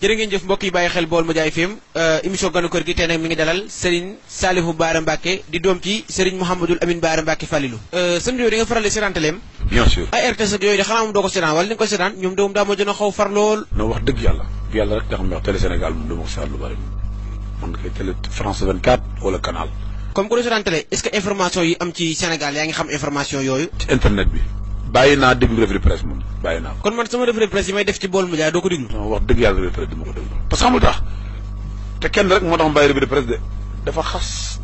jërë ngeen jëf mbokk yi bàyyi xel Baolmedias FM émission ganu kër gi tey nag mi ngi dalal Serigne Salihou Bara Mbacké di doom ci Serigne Mouhamadoul Amine Bara Mbacké Falilou sëñ bi yow di nga faral di seetaan teleem bien sûr ay RTS ak yooyu de xanaa moom doo ko seetaan wala ni nga ko seetaan ñoom doom daa ma jën a xaw far lool non wax dëgg yàlla rek tax ma wax télé Sénégal moom dama ko seetaan lu bari man kay télé France 24 wala canal comme ko doo seetaan télé est-ce que information yi am ci Sénégal yaa ngi xam information yooyu ci internet bi bàyyi naa déglu revue de presse moom bàyyi naa ko kon man sama revue de presse yi may def ci Baolmedias doo ko déglu non wax dëgg yàlla revue de presse dama ko déglu parce que xamul tax te kenn rek moo tax ma bàyyi revue de presse de dafa xas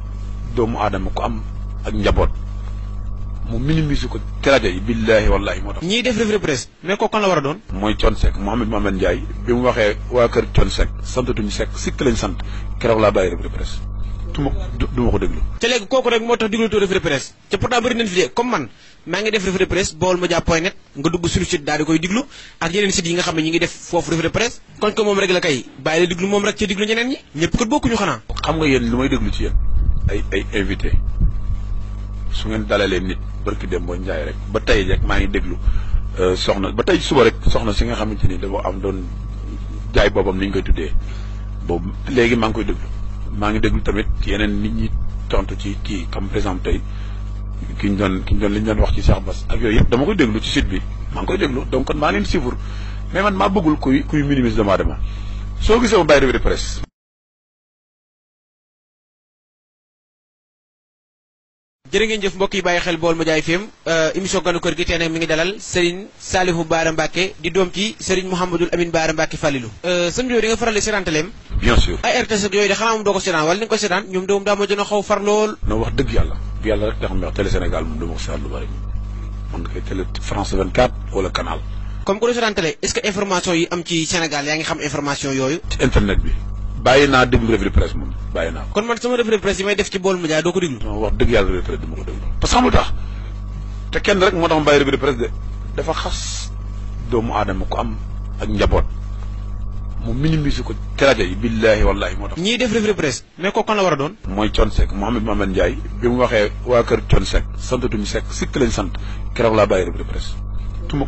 doomu aadama ko am ak njaboot mu minimiser ko ci rajo yi billaahi wallaahi moo tax ñiy def revue de presse mais kooku kan la war a doon mooy Thione Seck Mohamed Ndiaye bi mu waxee waa kër Thione Seck santatuñu Seck sikk lañ sant keroog laa bàyyi revue de presse du ma ko déglu te léegi kooku rek moo tax déglu to revue de presse te pourtant bëri nañ fi de comme man maa ngi def revue de presse Baolmedias.net nga dugg suñu site daal di koy diglu ak yeneen sites yi nga xam ne ñi ngi def foofu revue de presse kon ko moom rek la kay bàyyi la diglu moom rek ci diglu ñeneen ñi ñëpp kat bokkuñu xanaa xam nga yéen lu may déglu ci yéen ay invité su ngeen dalalee nit barki dem boo njaay rek ba tey rek maa ngi déglu soxna ba tey suba rek soxna si nga xamante ni dafa am doon jaay boppam ni ñu koy tuddee boobu léegi maa ngi koy déglu maa ngi déglu tamit yeneen nit ñi tontu ci kii comme par exemple tey ki ñu doon li ñu doon wax ci Cheikh Bass ak yooyu yëpp dama koy déglu ci site bi maa ngi koy déglu donc kon maa leen suivre mais man maa bëggul kuy minimiser doomu aadama soo gisee ma bàyyi revue de presse. jërë ngeen jëf mbokk yi bàyyi xel Baolmedias FM émission ganu kër gi tey nag mi ngi dalal Serigne Salihou Bara Mbacké di doom ci Serigne Mouhamadoul Amine Bara Mbacké Falilou sëñ bi yow di nga faral di seetaan teleem bien sûr ay RTS ak yooyu de xanaa moom doo ko seetaan wala ni nga ko seetaan ñoom doom daa ma jën a xaw far lool non wax dëgg yàlla rek tax ma wax télé Sénégal moom dama ko seetaan lu bari man kay télé France 24 wala canal comme ko doo seetaan télé est-ce que information yi am ci Sénégal yaa ngi xam information yooyu ci internet bi bàyyi naa déglu revue de presse moom bàyyi naa ko kon man sama revue de presse yi may def ci Baolmedias doo ko déglu non wax dëgg yàlla revue de presse dama ko déglu parce que xamul tax te kenn rek moo tax ma bàyyi revue de presse de dafa xas doomu aadama ko am ak njaboot mu minimiser ko ci rajo yi billaahi wallaahi moo tax ñiy def revue de presse mais kooku kan la war a doon mooy Thione Seck Mohamed Ndiaye bi mu waxee waa kër Thione Seck santatuñu Seck sikk lañ sant keroog laa bàyyi revue de presse du ma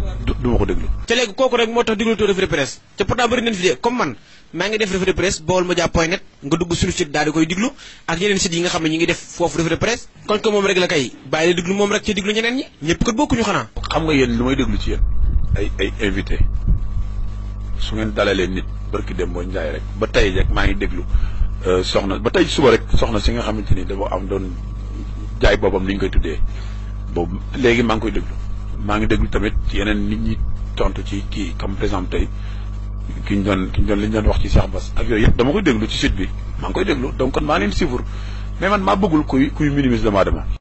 ko déglu te léegi kooku rek moo tax déglu to revue de presse te pourtant bëri nañ fi de comme man maa ngi def revue de presse Baolmedias.net nga dugg suñu site daal di koy diglu ak yeneen sites yi nga xam ne ñi ngi def foofu revue de presse kon ko moom rek la kay bàyyi la diglu moom rek ci diglu ñeneen ñi ñëpp kat bokkuñu xanaa xam nga yéen lu may déglu ci yéen ay invité su ngeen dalalee nit barki dem boo njaay rek ba tey rek maa ngi déglu soxna ba tey suba rek soxna si nga xamante ni dafa am doon jaay boppam ni ñu koy tuddee boobu léegi maa ngi koy déglu maa ngi déglu tamit yeneen nit ñi tontu ci kii comme par exemple tey ki ñu doon li ñu doon wax ci Cheikh Bass ak yooyu yëpp dama koy déglu ci site bi maa ngi koy déglu donc kon maa leen suivre mais man maa bëggul kuy minimiser doomu aadama